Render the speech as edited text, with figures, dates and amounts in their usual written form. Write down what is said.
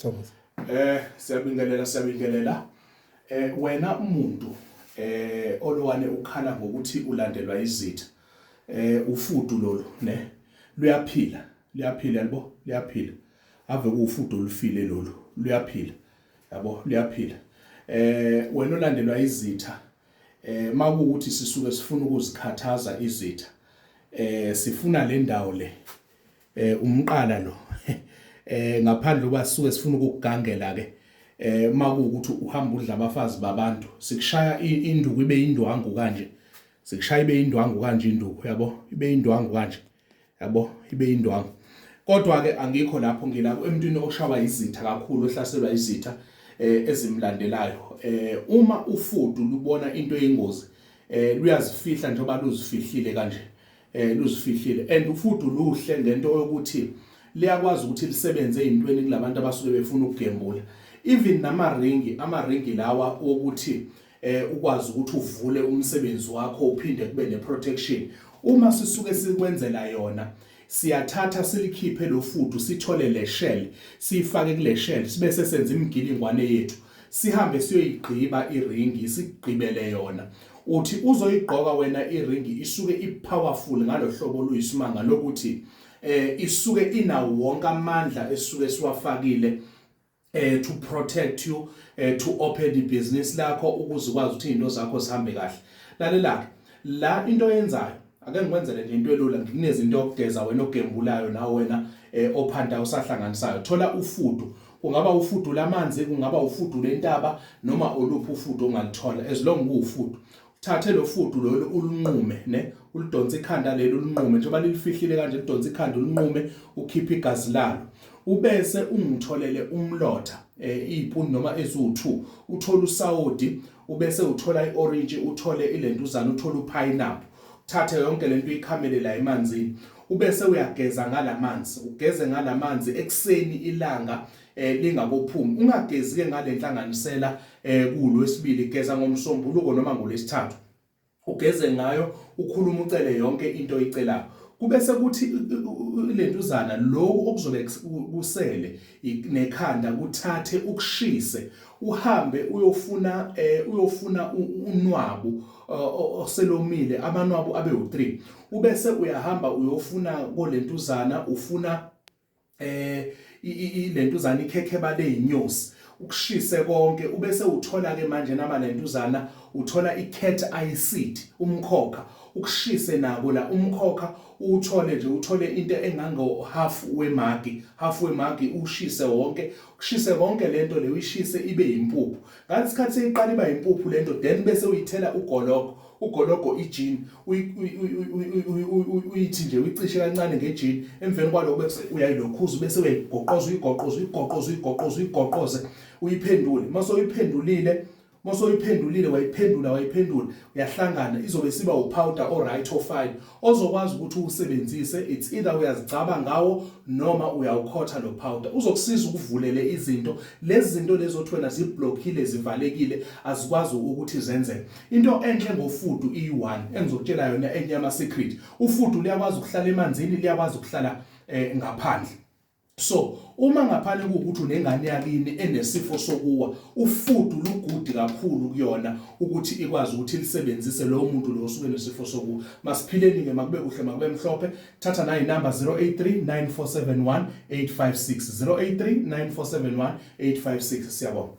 Thokoza. Siyabingelela, siyabingelela. Wena umuntu olowane ukhala ngokuthi ulandelwa izitha. Ufudu lolu ne luyaphila, luyaphila yabo, luyaphila. Ave kuwufudu olufile lolu, luyaphila. Yabo, luyaphila. Wena olandelwa izitha, makuwukuthi sisuke sifuna ukuzikhathaza izitha. Sifuna le ndawo le. Umqala lo. Ngaphandle kuba sisuke sifuna ukukugangela ke. Makuwukuthi uhamba udla abafazi babantu, sikushaya induku ibe indwangu kanje. Sikushaya ibe indwangu kanje induku, yabo? Ibe indwangu kanje. Yabo, ibe indwangu. Kodwa ke angikho lapho, ngila emntwini oshawa izitha kakhulu, ohlaselwa izitha ezimlandelayo. Uma ufudu lubona into eyingozi, luyazifihla njengoba luzifihlile kanje. Luzifihlile. And ufudu luhle ngento yokuthi liyakwazi ukuthi lisebenze ezintweni kulabantu abasuke befuna ukugembula. Even namaringi, amaringi lawa wokuthi ukwazi ukuthi uvule umsebenzi wakho uphinde kube neprotection. Uma sisuke sikwenzela yona, siyathatha silikhiphe lo fudu, sithole le shell, siyifake kule shell, sibe sesenza imigilingwane yethu, sihambe siyoyigqiba iringi, sigqibele yona. Uthi uzoyigqoka wena iringi, isuke ipowerful ngalohlobo oluyisimanga lokuthi isuke inawo wonke amandla esuke siwafakile to protect you, to open the business lakho ukuze ukwazi ukuthi izinto zakho zihambe kahle. Lalela ke la, into oyenzayo, ake ngikwenzele nje into elula, ngikunikeze yokugeza wena ogembulayo nawe wena ophanda usahlanganisayo. Thola ufudu, kungaba ufudu lamanzi, kungaba ufudu lentaba, noma oluphi ufudu ongalithola, as long kuwufudu. Thathe lo fudu lolu ulunqume ne, ulidonse ikhanda leli, ulunqume njengoba lilifihlile kanje, lidonse ikhanda, ulunqume, ukhiphe igazi lalo, ubese ungitholele umlotha, izipuni noma eziwu2, uthola usawodi, ubese uthola iorange, uthole ilentuzana, uthola upineapple. Thathe yonke lento uyikhamele la emanzini, ubese uyageza ngalamanzi, ugeze ngalamanzi ekseni ilanga lingakophumi. Ungagezi ke ngalenhlanganisela kulwesibili, geza ngomsombuluko noma ngolwesithathu, ugeze ngayo, ukhuluma ucele yonke into oyicelayo. Kube sekuthi lentuzana lokhu okuzobe kusele nekhanda kuthathe ukushise, uhambe uyofuna unwabu oselomile, amanwabu abe u3, ubese uyahamba uyofuna kolentuzana, ufuna ilentuzana ikhekheba leyinyosi, ukushise konke, ubese uthola ke manje nama lentuzana, uthola icat eye seed, umkhokha, ukushise nako la umkhokha, uthole nje, uthole into engango half wemagi, half wemagi, ushise wonke, ushise konke lento le, uyishise ibe impuphu. Ngalesikhathi seyiqala iba impuphu lento, then bese uyithela ugologo, ugologo ijini, uyithi nje uyicishe kancane ngejini. Emveni kwaloko bese uyayilokhuza, bese uyayigoqoza, uyigoqoza, uyigoqoza, uyigoqoza, uyigoqoze, uyiphendule. Mase uyiphendulile, mase uyiphendulile, wayiphendula, wayiphendula, uyahlangana, izobe siba upowder o right o fine ozokwazi ukuthi uwusebenzise. It's either uyazigcaba ngawo noma uyawukhotha lo powder, uzokusiza ukuvulele izinto lezi zinto lezi othi wena ziblockile, zivalekile, azikwazi ukuthi zenzeke. Into enhle ngofudu iyi-one engizokutshela yona, enye yama secret, ufudu liyakwazi ukuhlala emanzini, liyakwazi ukuhlala ngaphandle. So uma ngaphandle kuwukuthi unengane yakini enesifo sokuwa, ufudu lugudi kakhulu kuyona ukuthi ikwazi ukuthi ilisebenzise lowo muntu lo osuke nesifo sokuwa. Masiphileni ke, makube kuhle, makube mhlophe. Thatha nayi number, 083 9471 856, 083 9471 856. Siyabonga.